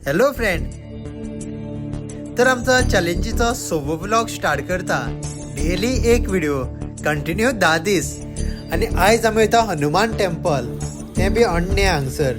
Hello friend, तर आमचो चॅलेंजीचो सवो vlog start करता. डेली एक व्हिडिओ, कंटिन्यू 10 दीस. आनी आयज आमी वयता हनुमान टेम्पल, तें बी अण्णे हांगसर.